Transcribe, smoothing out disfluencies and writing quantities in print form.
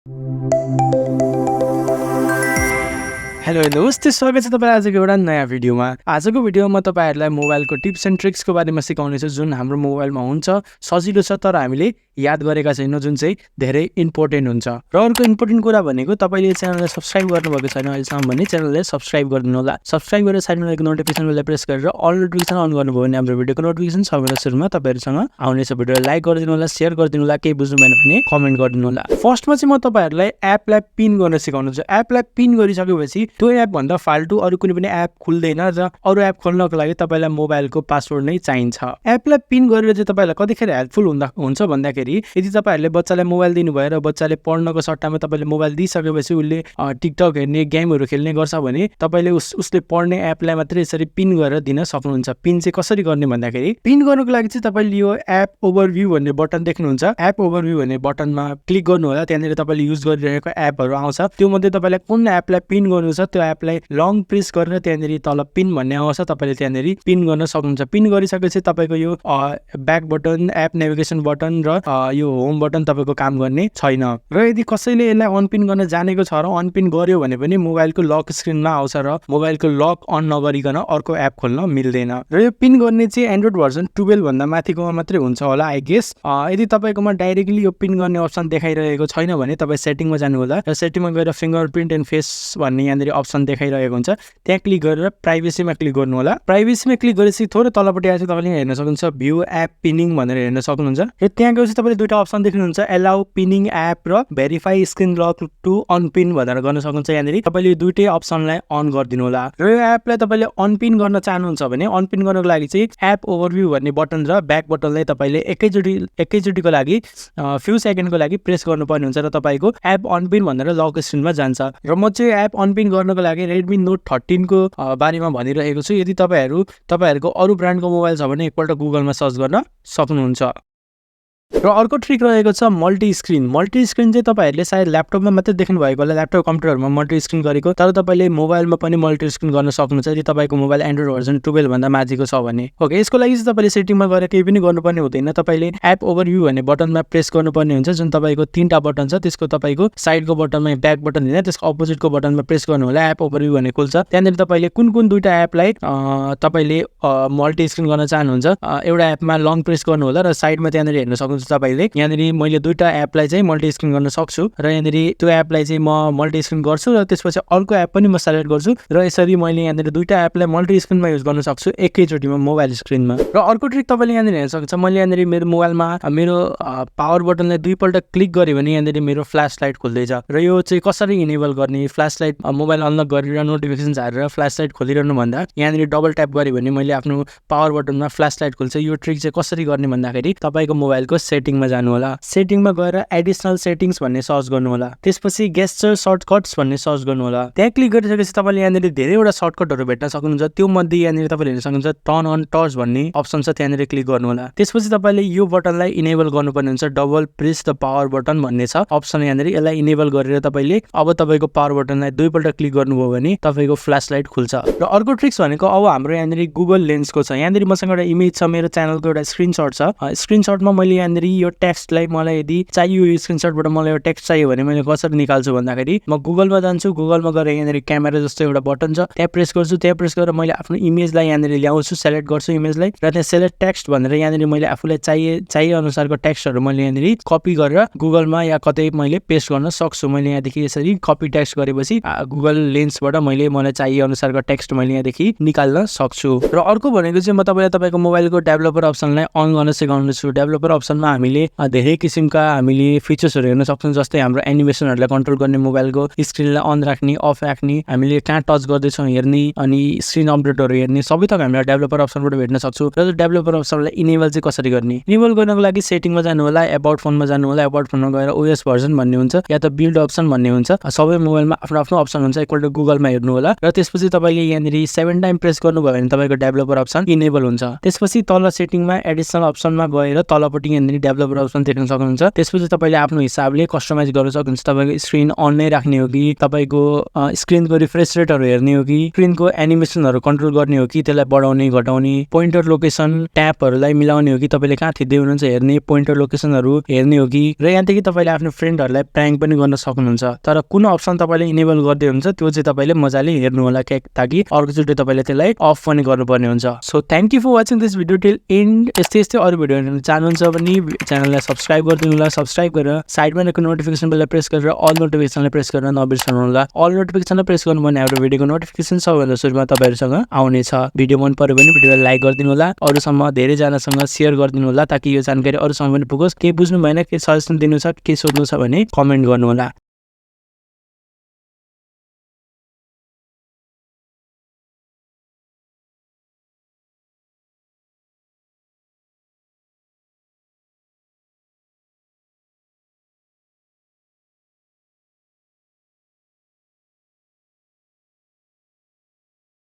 Hello नमस्ते, स्वागत छ तपाईँ आजको एउटा नयाँ भिडियोमा। आजको भिडियोमा तपाईँहरूलाई मोबाइलको टिप्स एन्ड ट्रिक्सको बारेमा सिकाउनेछु, जुन हाम्रो मोबाइलमा हुन्छ। सजिलो छ तर हामीले याद गरेका छैनौँ, जुन चाहिँ धेरै इम्पोर्टेन्ट हुन्छ। र अर्को इम्पोर्टेन्ट कुरा भनेको तपाईँले च्यानललाई सब्सक्राइब गर्नुभएको छैन अहिलेसम्म भने च्यानललाई सब्सक्राइब गरिदिनु होला। सब्सक्राइब गरेर साइडमा रहेको नोटिफिकेसन बेललाई प्रेस गरेर अल नोटिफिकेसन अन गर्नुभयो भने हाम्रो भिडियोको नोटिफिकेसन सबैभन्दा सुरुमा तपाईँहरूसँग आउनेछ। भिडियोलाई लाइक गरिदिनु होला, सेयर गरिदिनु होला, केही बुझ्नु भएन भने कमेन्ट गरिदिनु होला। फर्स्टमा चाहिँ म तपाईँहरूलाई एपलाई पिन गर्न सिकाउनुहुन्छ। एपलाई पिन गरिसकेपछि त्यो एपभन्दा फाल्टु अरू कुनै पनि एप खुल्दैन र अरू एप खोल्नको लागि तपाईँलाई मोबाइलको पासवर्ड नै चाहिन्छ। एपलाई पिन गरेर चाहिँ तपाईँलाई कतिखेर हेल्पफुल हुन्छ भन्दाखेरि, यदि तपाईँहरूले बच्चालाई मोबाइल दिनुभयो र बच्चाले पढ्नको सट्टामा तपाईँले मोबाइल दिइसकेपछि उसले टिकटक हेर्ने, गेमहरू खेल्ने गर्छ भने तपाईँले उसले पढ्ने एपलाई मात्रै यसरी पिन गरेर दिन सक्नुहुन्छ। पिन चाहिँ कसरी गर्ने भन्दाखेरि, पिन गर्नुको लागि चाहिँ तपाईँले यो एप ओभरभ्यू भन्ने बटन देख्नुहुन्छ। एप ओभरभ्यू भन्ने बटनमा क्लिक गर्नु होला। त्यहाँनिर तपाईँले युज गरिरहेको एपहरू आउँछ। त्यो मध्ये तपाईँलाई कुन एपलाई पिन गर्नु छ त्यो एपलाई लङ प्रेस गरेर त्यहाँनिर तल पिन भन्ने आउँछ, तपाईँले त्यहाँनिर पिन गर्न सक्नुहुन्छ। पिन गरिसकेपछि तपाईँको यो back button, app navigation button र यो होम बटन तपाईँको काम गर्ने छैन। र यदि कसैले यसलाई अनपिन गर्न जानेको छ र अनपिन गर्यो भने पनि मोबाइलको लक स्क्रिनमा आउँछ र मोबाइलको लक अन नगरिकन अर्को एप खोल्न मिल्दैन। र यो पिन गर्ने चाहिँ एन्ड्रोइड भर्जन 12 भन्दा माथिकोमा मात्रै हुन्छ होला आई गेस। यदि तपाईँकोमा डाइरेक्टली यो पिन गर्ने अप्सन देखाइरहेको छैन भने तपाईँ सेटिङमा जानु होला र सेटिङमा गएर फिङ्गरप्रिन्ट एन्ड फेस भन्ने यहाँनिर अप्सन देखाइरहेको हुन्छ। त्यहाँ क्लिक गरेर प्राइभेसीमा क्लिक गर्नु होला। प्राइभेसीमा क्लिक गरेपछि थोरै तलपट्टि आएपछि तपाईँले हेर्न सक्नुहुन्छ भ्यू एप पिनिङ भनेर हेर्न सक्नुहुन्छ। र त्यहाँ गएपछि तपाईँले दुईवटा अप्सन देख्नुहुन्छ, एलाउ पिनिङ एप र verify screen lock to unpin भनेर गर्न सक्नुहुन्छ। यहाँनिर तपाईँले दुईटै अप्सनलाई अन गरिदिनु होला। र यो एपलाई तपाईँले अनपिन गर्न चाहनुहुन्छ भने अनपिन गर्नको लागि चाहिँ एप ओभरभ्यू भन्ने बटन र ब्याक बटनलाई तपाईँले एकैचोटिको लागि फ्यु सेकेन्डको लागि प्रेस गर्नुपर्ने हुन्छ र तपाईँको एप अनपिन भनेर लक स्क्रिनमा जान्छ। र म चाहिँ एप अनपिन गर्नको लागि रेडमी नोट 13 को बारेमा भनिरहेको छु। यदि तपाईँहरूको अरू ब्रान्डको मोबाइल छ भने एकपल्ट गुगलमा सर्च गर्न सक्नुहुन्छ। र अर्को ट्रिक रहेको छ मल्टी स्क्रिन। मल्टी स्क्रिन चाहिँ तपाईँहरूले सायद ल्यापटपमा मात्रै देख्नु भएको होला, ल्यापटप कम्प्युटरमा मल्टी स्क्रिन गरेको, तर तपाईँले मोबाइलमा पनि मल्टी स्क्रिन गर्न सक्नुहुन्छ यदि तपाईँको मोबाइल एन्ड्रोइड भर्जन 12 भन्दा माथिको छ भने। ओके, यसको लागि चाहिँ तपाईँले सेटिङमा गएर केही पनि गर्नुपर्ने हुँदैन। तपाईँले एप ओभरभ्यू भन्ने बटनमा प्रेस गर्नुपर्ने हुन्छ, जुन तपाईँको 3टा बटन छ। त्यसको तपाईँको साइडको बटनमा ब्याक बटन होइन, त्यसको अपोजिटको बटनमा प्रेस गर्नु होला। एप ओभरभ्यू भन्ने खुल्छ। त्यहाँनिर तपाईँले कुन दुईटा एपलाई तपाईँले मल्टी स्क्रिन गर्न चाहनुहुन्छ एउटा एपमा लङ प्रेस गर्नु होला र साइडमा त्यहाँनिर हेर्न सक्नुहुन्छ तपाईँले। यहाँनिर मैले दुईटा एपलाई चाहिँ मल्टी स्क्रिन गर्न सक्छु र यहाँनिर त्यो एपलाई चाहिँ म मल्टी स्क्रिन गर्छु र त्यसपछि अर्को एप पनि म सेलेक्ट गर्छु र यसरी मैले यहाँनिर दुईटा एपलाई मल्टी स्क्रिनमा युज गर्न सक्छु एकैचोटिमा मोबाइल स्क्रिनमा। र अर्को ट्रिक तपाईँले यहाँनिर हेर्न सक्नुहुन्छ, मैले यहाँनिर मेरो मोबाइलमा मेरो पावर बटनलाई दुईपल्ट क्लिक गरेँ भने यहाँनिर मेरो फ्ल्यास लाइट खुल्दैछ। र यो चाहिँ कसरी इनेबल गर्ने, फ्ल्यास लाइट मोबाइल अनलक गरेर नोटिफिकेसन झारेर फ्ल्यास लाइट खोलिरहनु भन्दा यहाँनिर डबल ट्याप गरेँ भने मैले आफ्नो पावर बटनमा फ्ल्यास लाइट खुल्छ। यो ट्रिक चाहिँ कसरी गर्ने भन्दाखेरि तपाईँको मोबाइलको सेटिङमा जानु होला। सेटिङमा गएर एडिसनल सेटिङ्स भन्ने सर्च गर्नु होला। त्यसपछि गेस्चर सर्टकट्स भन्ने सर्च गर्नु होला। त्यहाँ क्लिक गरिसकेपछि तपाईँले यहाँनिर धेरैवटा सर्टकटहरू भेट्न सक्नुहुन्छ। त्यो मध्ये यहाँनिर तपाईँले हेर्न सक्नुहुन्छ टर्न अन टच भन्ने अप्सन छ, त्यहाँनिर क्लिक गर्नु होला। त्यसपछि तपाईँले यो बटनलाई इनेबल गर्नुपर्ने हुन्छ, double press the power button भन्ने छ अप्सन। यहाँनिर यसलाई इनेबल गरेर तपाईँले अब तपाईँको पावर बटनलाई दुईपल्ट क्लिक गर्नुभयो भने तपाईँको फ्ल्यास लाइट खुल्छ। र अर्को ट्रिक्स भनेको अब हाम्रो यहाँनिर गुगल लेन्सको छ। यहाँनिर मसँग एउटा इमेज छ, मेरो च्यानलको एउटा स्क्रिनसट छ। स्क्रिनसटमा मैले यहाँनिर यो टेक्स्टलाई मलाई यदि चाहियो, यो स्क्रिनसटबाट मलाई यो टेक्स्ट चाहियो भने मैले कसरी निकाल्छु भन्दाखेरि म गुगलमा जान्छु। गुगलमा गएर यहाँनिर क्यामेरा जस्तो एउटा बटन छ, त्यहाँ प्रेस गर्छु। त्यहाँ प्रेस गरेर मैले आफ्नो इमेजलाई यहाँनिर ल्याउँछु, सेलेक्ट गर्छु इमेजलाई र त्यहाँ सेलेक्ट टेक्स्ट भनेर यहाँनिर मैले आफूलाई चाहिए अनुसारको टेक्स्टहरू मैले यहाँनिर कपी गरेर गुगलमा या कतै मैले पेस्ट गर्न सक्छु। मैले यहाँदेखि यसरी कपी टेक्स्ट गरेपछि गुगल लेन्सबाट मलाई चाहिए अनुसारको टेक्स्ट मैले यहाँदेखि निकाल्न सक्छु। र अर्को भनेको चाहिँ म तपाईँको मोबाइलको डेभलपर अप्सनलाई अन गर्न सिकाउनु छु। डेभलपर अप्सनमा हामीले धेरै किसिमका फिचर्सहरू हेर्न सक्छौँ, जस्तै हाम्रो एनिमेसनहरूलाई कन्ट्रोल गर्ने, मोबाइलको स्क्रिनलाई अन राख्ने, अफ राख्ने, हामीले कहाँ टच गर्दैछौँ हेर्ने, अनि स्क्रिन अपडेटहरू हेर्ने, सबै थोक हामीले डेभलपर अप्सनबाट भेट्न सक्छौँ। र डेभलपर अप्सनलाई इनेबल चाहिँ कसरी गर्ने, इनेबल गर्नको लागि सेटिङमा जानु होला, एबाउट फोनमा जानु होला। एबाउट फोनमा गएर ओएस भर्जन भन्ने हुन्छ या त बिल्ड अप्सन भन्ने हुन्छ। सबै मोबाइलमा आफ्नो आफ्नो अप्सन हुन्छ, एकपल्ट गुगलमा हेर्नु होला। र त्यसपछि तपाईँले यहाँनिर 7 टाइम प्रेस गर्नुभयो भने तपाईँको डेभलपर अप्सन इनेबल हुन्छ। त्यसपछि तल सेटिङमा एडिसनल अप्सनमा गएर तलपट्टि यहाँनिर यहाँनिर डेभलपर अप्सन देख्न सक्नुहुन्छ। त्यसपछि तपाईँले आफ्नो हिसाबले कस्टमाइज गर्न सक्नुहुन्छ। तपाईँको स्क्रिन अन नै राख्ने हो कि, तपाईँको स्क्रिनको रिफ्रेस रेटहरू हेर्ने हो कि, स्क्रिनको एनिमेसनहरू कन्ट्रोल गर्ने हो कि, त्यसलाई बढाउने घटाउने, पोइन्टर लोकेसन ट्यापहरूलाई मिलाउने हो कि, तपाईँले कहाँ थिच्दै हुनुहुन्छ हेर्ने, पोइन्टर लोकेसनहरू हेर्ने हो कि, र यहाँदेखि तपाईँले आफ्नो फ्रेन्डहरूलाई प्र्याङ्क पनि गर्न सक्नुहुन्छ। तर कुन अप्सन तपाईँले इनेबल गर्दै हुन्छ त्यो चाहिँ तपाईँले मजाले हेर्नु होला ताकि अर्कोचोटि तपाईँले त्यसलाई अफ पनि गर्नुपर्ने हुन्छ। So thank you for watching this video till end. यस्तै अरू भिडियो हेर्न चाहनुहुन्छ भने च्यानललाई सब्सक्राइब गरिदिनु होला। सब्सक्राइब गरेर साइडमा रहेको नोटिफिकेसन बेललाई प्रेस गरेर अल नोटिफिकेसनलाई प्रेस गरेर नबिर्सनु होला। अल नोटिफिकेसनलाई प्रेस गर्नु भने हाम्रो भिडियोको नोटिफिकेसन सबैभन्दा सुरुमा तपाईँहरूसँग आउनेछ। भिडियो मन पऱ्यो भने भिडियोलाई लाइक गरिदिनु होला, अरूसम्म धेरैजनासँग सेयर गरिदिनु होला ताकि यो जानकारी अरूसँग पनि पुगोस्। केही बुझ्नु भएन, केही सजेसन दिनु छ, केही सोध्नु छ भने कमेन्ट गर्नु होला।